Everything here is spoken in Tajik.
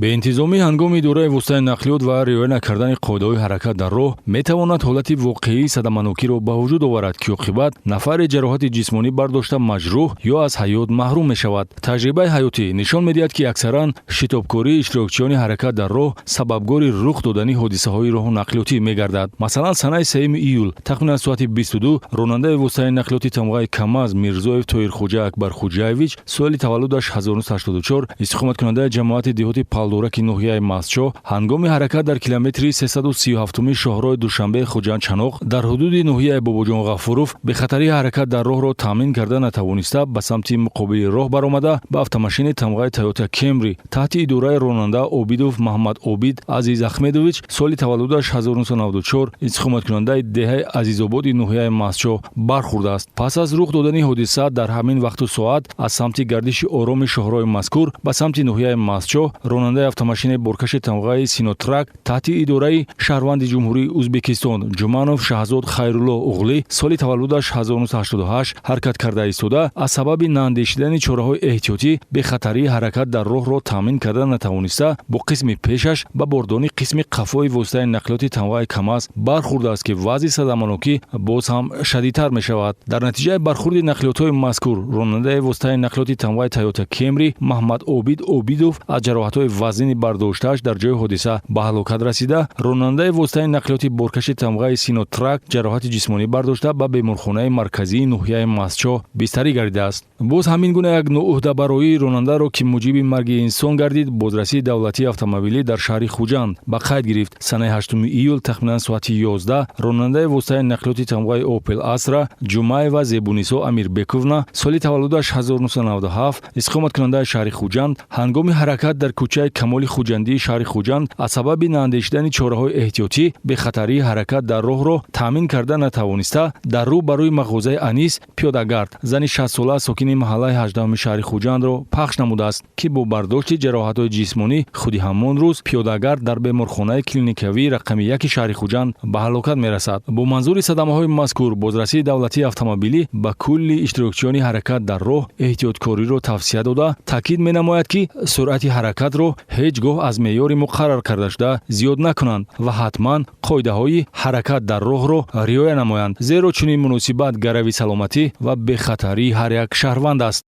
Беинтизомӣ ҳангоми идораи воситаи нақлиёт ва риоя накардани қоидаҳои ҳаракат дар роҳ метавонад ҳолати воқеии садаманокиро ба вуҷуд оварад, ки оқибат нафаре ҷароҳати ҷисмонӣ бардошта, маҷрӯҳ ё аз ҳаёт маҳрум мешавад. Таҷрибаи ҳаётӣ нишон медиҳад, ки аксаран шитобкории иштирокчиёни ҳаракат дар роҳ сабабгори рух додани ҳодисаҳои роҳу нақлиётӣ мегардад. Масалан, санаи 3 июл тахминан соати 22 ронандаи воситаи нақлиёти тамғаи КамАЗ Мирзоев Тоирхоҷа Акбархуҷаевич, соли таваллудаш 1984, истиқоматкунандаи ҷамоати деҳоти Палдораки ноҳияи Мастчоҳ, ҳангоми ҳаракат дар километри 337-уми шоҳроҳи Душанбе Хуҷанд Чаноқ дар ҳудуди ноҳияи Бобоҷон Ғафуров бехатарии ҳаракат дар роҳро таъмин карда натавониста, ба самти муқобили роҳ баромада, ба автомашини тамғаи Тойота Кемри таҳти идораи ронанда Обидов Маҳмад Обид Азиз Ахмедович, соли таваллудаш 1994, истиқоматкунандаи деҳаи Азизободи ноҳияи Мастчоҳ бархӯрдааст. Пас аз рух додани ҳодиса, дар ҳамин вақту соат аз самти гардиши ороми шоҳроҳи мазкур ба самти ноҳияи Мастчоҳ ронандаи автомашинаи боркаши тамғаи Синотрак таҳти идораи шаҳрванди Ҷумҳурии Ӯзбекистон Ҷуманов Шаҳзод Хайрулло Уғлӣ, соли таваллудаш 1988, ҳаракат карда истода, аз сабаби наандешидани чораҳои эҳтиётӣ бехатарии ҳаракат дар роҳро таъмин карда натавониста, бо қисми пешаш ба бордони қисми қафои воситаи нақлиёти тамғаи КамАЗ бархӯрдааст, ки вазъи садаманокӣ боз ҳам шадидтар мешавад. Дар натиҷаи бархӯрди нақлиётҳои мазкур ронандаи воситаи нақлиёти тамғаи Тойота Кемри Маҳмад Обид Обидов аз ҷароҳатҳои вазнини бардоштааш дар ҷои ҳодиса ба ҳалокат расида, ронандаи воситаи нақлиёти боркаши тамғаи Синотрак ҷароҳати ҷисмонӣ бардошта, ба беморхонаи марказии ноҳияи Мастчоҳ бистарӣ гардидааст. Боз ҳамин гуна як ноуҳдабароии ронандаро, ки муҷиби марги инсон гардид, бозрасии давлатии автомобилӣ дар шаҳри Хуҷанд ба қайд гирифт. Санаи 8 июл тахминан соати 11 ронандаи воситаи нақлиёти тамғаи Опел Астра Ҷумаева Зебунисо Амирбековна, соли таваллудаш 1997, истиқоматкунандаи шаҳри Хуҷанд, ҳангоми ҳаракат дар кӯчаи Камоли Хуҷандии шаҳри Хуҷанд аз сабаби наандешидани чораҳои эҳтиётӣ бехатарии ҳаракат дар роҳро таъмин карда натавониста, дар рӯ ба рӯи мағозаи Анис пиёдагард, зани 60-сола, сокини маҳаллаи 18-уми шаҳри Хуҷандро пахш намудааст, ки бо бардошти ҷароҳатҳои ҷисмонӣ худи ҳамон рӯз пиёдагард дар беморхонаи клиникавии рақами 1 шаҳри Хуҷанд ба ҳалокат мерасад. Бо манзури садамаҳои мазкур бозрасии давлатии автомобилӣ ба кулли иштирокчиёни ҳаракат дар роҳ эҳтиёткориро тавсия дода, таъкид менамояд, ки суръати ҳаракатро ҳеҷ гоҳ аз меъёри муқаррар кардашуда зиёд накунанд ва ҳатман қоидаҳои ҳаракат дар роҳро риоя намоянд, зеро чунин муносибат гарави саломатӣ ва бехатарии ҳар як шаҳрванд аст.